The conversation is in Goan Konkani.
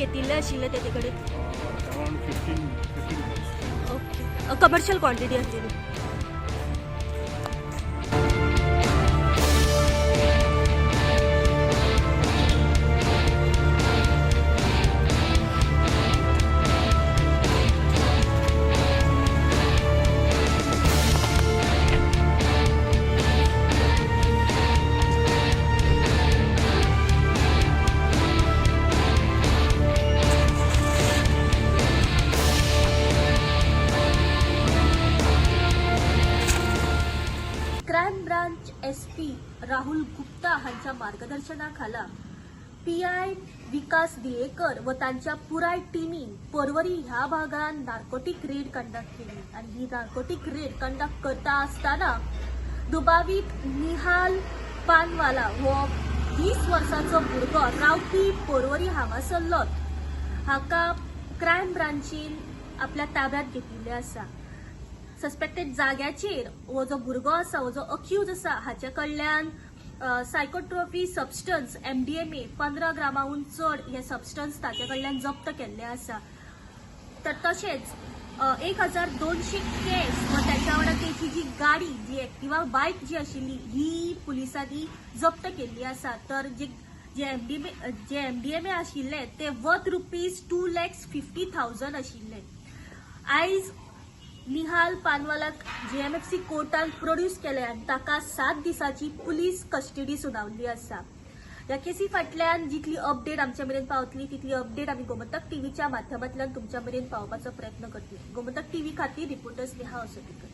घेतिल्ले आशिल्ले तेजे कडेन? Around 15 grams. Okay, commercial quantity आसलेली. Crime branch SP Rahul Gupta हांच्या मार्गदर्शना खाला पीआय विकास दियेकर व तांच्या पुराय टिमीन पर्वरी ह्या भागान नार्कोटीक रेड कंडक्ट केली आनी ही नार्कोटीक रेड कंडक्ट करता आसतना दुबावीत निहाल पानवाला हो 20 वर्सांचो भुरगो रावपी पर्वरी हांगासरलोच हाका क्रायम ब्रांचीन आपल्या ताब्यात घेतिल्लें आसा. सस्पेक्टेड जाग्याचेर हो जो भुरगो आसा, हो जो अक्यूज आसा, हाचे कडल्यान सायकोट्रोपी सबस्टन्स एमडीएमए 15 ग्रामाहून चड हे सबस्टन्स ताचे कडल्यान जप्त केल्ले आसा. तर तशेंच 1200 केस व त्याच्या वांगडा तेची जी गाडी, जी एक्टिवा बायक जी आशिल्ली, ही पुलिसांनी जप्त केल्ली आसा. तर जे जे एमडीएमए जे एमडीएमए आशिल्ले ते वर्थ ₹2,50,000 आशिल्ले. आयज निहाल पानवालाक जीएमएफसी कोर्टान प्रोड्यूस केले आनी ताका 7 दिसांची पुलीस कस्टडी सुनावल्ली आसा. ह्या केसी फाटल्यान जितली अपडेट आमच्या मेरेन पावतली तितली अपडेट आमी गोमंतक टीव्हीच्या माध्यमांतल्यान तुमच्या मेरेन पावोवपाचो प्रयत्न करतली. गोमंतक टीव्ही खातीर रिपोर्टर स्नेहा असोटीकर.